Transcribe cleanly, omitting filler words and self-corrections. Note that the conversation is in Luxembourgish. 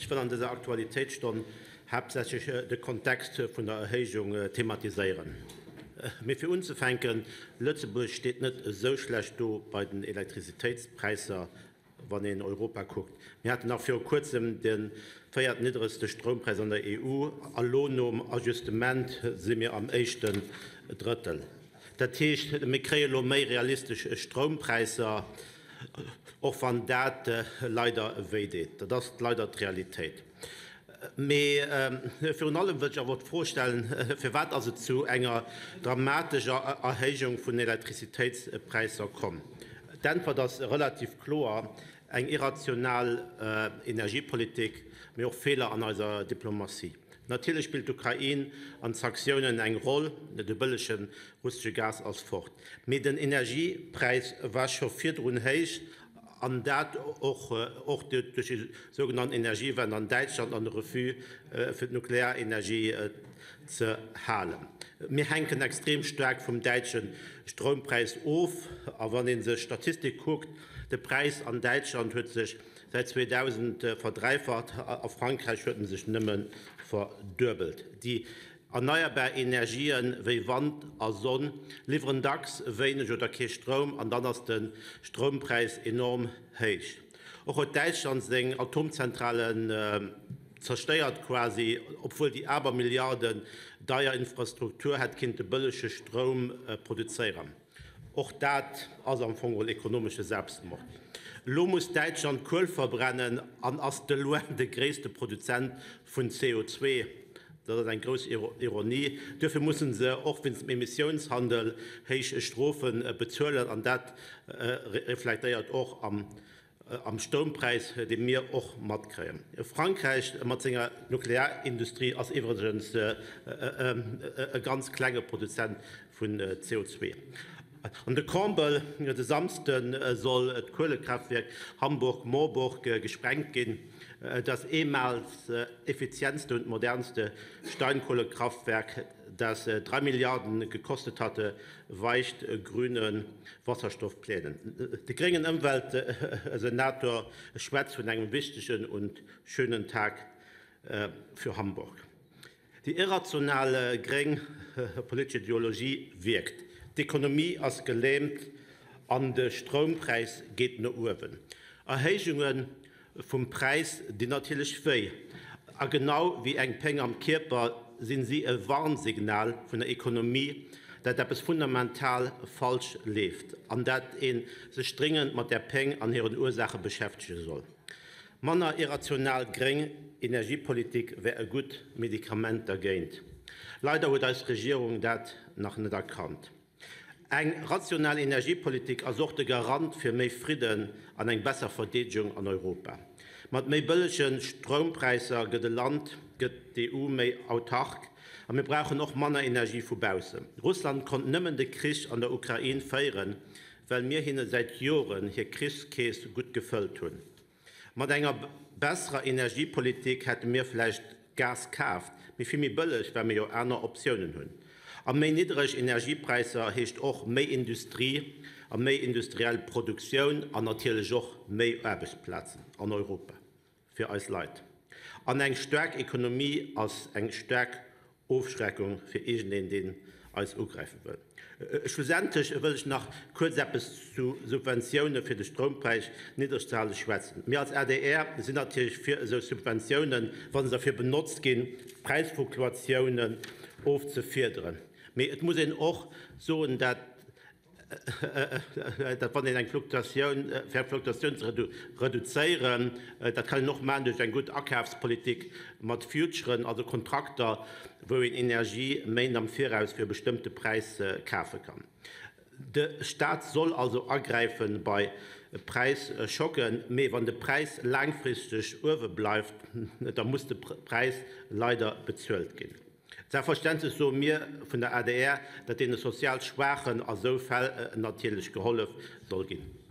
Ech wëll an dëser Aktualitéitsstonn haaptsächlech de Kontext vun der Erhéijung thematiséieren. Mee fir unzefänken, Lëtzebuerg steet net esou schlecht do bei den Elektrizitéitspräisser, wann een Europa kuckt. Mir haten nach viru Kuerzem de véiertniddregste Stroumpräis an der EU a lo nom Ajustement si mir am éischten Drëttel. Dat heescht, mir kréie lo méi realistesch Stroumpräisser, och wann dat leider wéi deet. Dat ass leider d'Realitéit. Mee virun allem wëllt ech awer och d'Fro stellen, Firwat ass et zu enger dramatescher Erhéijung vun Elektrizitéitspräisser komm? D'Äntwert ass relativ kloer, Eng irrational Energiepolitik, mee och Feeler an eiser Diplomatie. Natierlech spillt d'Ukrain an d'Sanktiounen eng Roll, de bëllege russesche Gas ass fort. Mee den Energiepräis war scho virdrun héich, an dat och och duerch déi sougenannt Energiewende an Däitschland an de Refus fir d'Nuklearenergie ze halen. Mir hänken extrem staark vum däitsche Stroumpräis of. A wann ee sech d'Statistik kuckt, de Präis an Däitschland huet sech säit 2000 verdräifacht, a Frankräich huet en sech nëmme verduebelt. Déi Erneierbar Energien, wéi Wand a Sonn, liwweren dacks wéineg oder kee Stroum an dann ass de Stroumpräis enorm héich. Och huet Däitschland seng Atomzentralen zerstéiert quasi, obwuel déi Abermilliarden deier Infrastruktur hätt kinnte bëllege Stroum produzéieren. Och dat ass am Fong geholl ekonomesche Selbstmord. Elo muss Däitschland Kuel verbrennen an ass de loin de gréisste Produzent vun CO2. Dat ass eng grouss Ironie. Duerfir musse se och wéinst dem Emissiounshandel héich Strofe bezuelen an dat reflektéiert och am Am Stroumpräis, dee mir och matkréien. Frankräich mat senger Nuklearindustrie ass iwwregens e ganz klenge Produzent vun CO2. An de Comble, de Samsde soll d'Kuelekraaftwierk Hamburg-Moorburg gesprengt ginn, das ehemals effizientste und modernste Steinkohlekraftwerk, das 3 Milliarden gekostet hatte, weicht grüne Wasserstoffplänen. De gréngen Ëmweltsenator schwätzt vun engem wichtegen und schönen Tag für Hamburg. Déi irrational gréng politesch Ideologie wierkt, d'Ekonomie ass gelähmt an de Stroumpräis geet no uewen. Erhéijunge Vum Präis dinn natierlech wéi, a genau wéi eng Péng am Kierper sinn si e Warnsignal vun der Ekonomie, dat eppes fundamental falsch leeft an dat ee sech dringend mat där Péng an hiren Ursaache beschäftege soll. Manner irrational gréng Energiepolitik wär e gutt Medikament dergéint. Leider huet eis Regierung dat nach net erkannt. Eng rational Energiepolitik ass och de Garant fir méi Fridden an eng besser Verdeedegung an Europa. Mat méi bëllege Stroumpräisser gëtt e Land, gëtt d'EU méi autark a mir brauchen och manner Energie vu baussen. Russland konnt nëmmen de Krich an der Ukrain féieren, well mir hinne säit Joren hir Krichskeess gutt gefëllt hunn. Mat enger besserer Energiepolitik hätte mir vläicht Gas kaaft, mee vill méi bëlleg, well mir jo aner Optiounen hunn. A méi niddereg Energiepräisser heescht och méi Industrie a méi industriell Produktioun an natierlech och méi Aarbechtsplazen an Europa fir eis Leit. An eng staark Ekonomie ass eng staark Ofschreckung fir iergendeen, deen eis ugräife wëll. Schlussendlech wëll ech nach kuerz eppes zu Subventioune fir de Stroumpräis niddreg ze hale schwätzen. Mir als adr sinn natierlech fir esou Subventiounen, wa se derfir benotzt ginn, d'Präisfluktuatiounen ofzefiederen. Mee et muss een och soen, dat dat wann een eng Fluktuatioun, fir eng Fluktuatioun ze reduzéieren, dat kann een och maachen duerch eng gutt Akafspolitik mat Futuren, also Kontrakter, wou een Energie Méint am Viraus fir e bestëmmte Präis kafe kann. De Staat soll also agräife bei Präisschocken, mee wann de Präis laangfristeg uewe bleift, da muss de Präis leider bezuelt ginn. Selbstverständlech soe mir vun der adr, datt deene sozial Schwaachen a sou Fäll natierlech gehollef soll ginn.